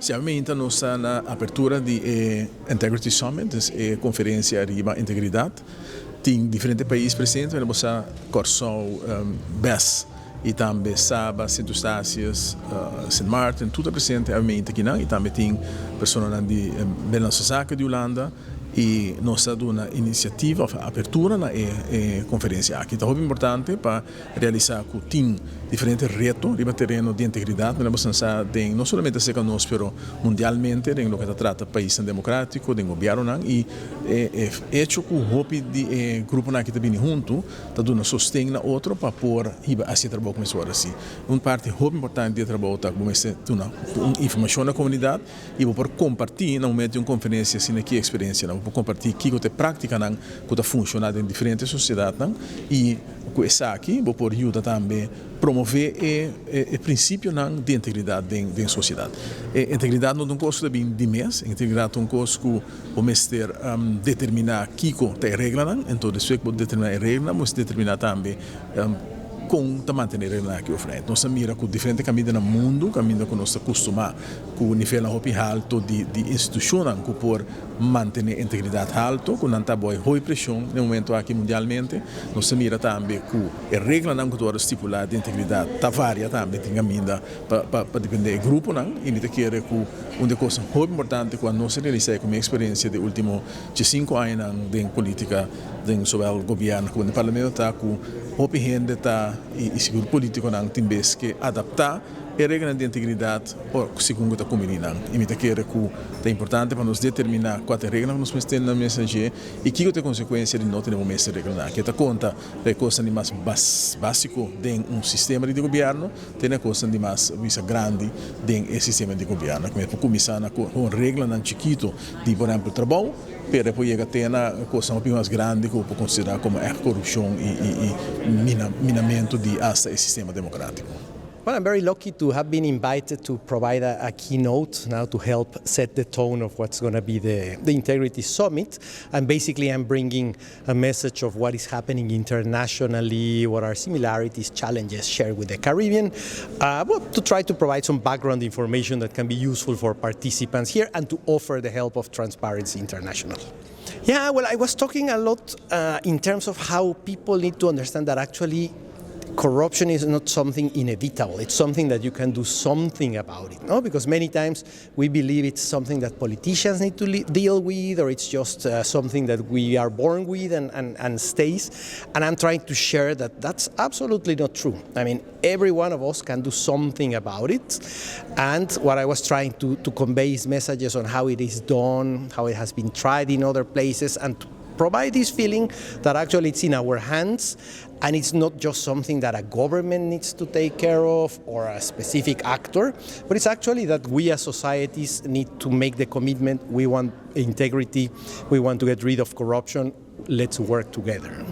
Si, ainda nos ta na apertura di Integrity Summit, e konferensia riba integridat. Tin diferente pais presente, nos ta Kòrsou, BES i tambe Saba, Sint Eustatius, Sint Maarten, tur ta presente obviamente aki nan, i tambe tin persona di Binnenlandse Zaken di Hulanda i nos ta duna inisiativa, apertura na e konferensia aki. Ta importante pa realisá ku tin diferente reto riba tereno di integridat, nos ta no solamente serka nos, pero mundialmente, den loke ta trata pais demokrátiko, den gobièrnu i hecho ku hopi di gruponan aki ta bini huntu, ta duna sosten na otro pa por hiba hasi trabou ku asina. Un parti hopi importante di trabou ta ku duna un informashon na komunidat i por kompartí na momento di un konferensia asina ku eksperensia, por kompartí kiko ta práktikanan ku ta funshoná den diferente sosiedatnan i ku esaki bo por yuda tambe promové e prinsipionan di integridat den sosiedat. E integridat no ta un kos di di mes, integridat ta un kos ku bo mester determiná kiko ta e reglanan, anto despues ku determiná e reglanan, bo determiná tambe kon ta mantené e reglanan aki òf. Nos mira ku diferente kaminda na mundu, kaminda ku nos ta kustumá ku nivel hopi haltu di institushon ku por mantené integridat haltu, ku nan ta bou hopi preshon na momento aki mundialmente. Nos mira tambe ku e reglanan ku ta stipulá di integridat ta varia tambe tin kaminda pa dependé e gruponan i mi ta kere ku un di e kosnan hopi importante ku nos a realisá ku mi eksperensia di último 5 aña den polítika, den zowel gobièrnu komo den parlamento, ta ku hopi hende ta i sigur polítikonan tin bes ke adaptá e reglanan di integridat segun ku ta kumbiní nan. I mi ta kere ku ta importante pa nos determiná kua ta e reglanan ku nos mester na mesa i kiko ta e konsekuensia di no tene mes reglanan. Ku ta konta e kosnan di mas básiko den un sistema di gobièrnu, te e kosnan di mas bisa grandi den e sistema di gobièrnu. Ku kuminsá ku reglanan chikitu di, por ehèmpel, trabou, pero por yega te na kos un poko mas grandi ku por konsiderá komo korupshon i minamentu di hasta e sistema demokrátiko. Well, I'm very lucky to have been invited to provide a keynote now to help set the tone of what's going to be the Integrity Summit. And basically, I'm bringing a message of what is happening internationally, what are similarities, challenges shared with the Caribbean, well, to try to provide some background information that can be useful for participants here and to offer the help of Transparency International. Yeah, well, I was talking a lot in terms of how people need to understand that actually corruption is not something inevitable. It's something that you can do something about it, no? Because many times we believe it's something that politicians need to deal with, or it's just something that we are born with and stays. And I'm trying to share that that's absolutely not true. I mean, every one of us can do something about it. And what I was trying to convey is messages on how it is done, how it has been tried in other places, and to provide this feeling that actually it's in our hands and it's not just something that a government needs to take care of or a specific actor, but it's actually that we as societies need to make the commitment. We want integrity, we want to get rid of corruption, let's work together.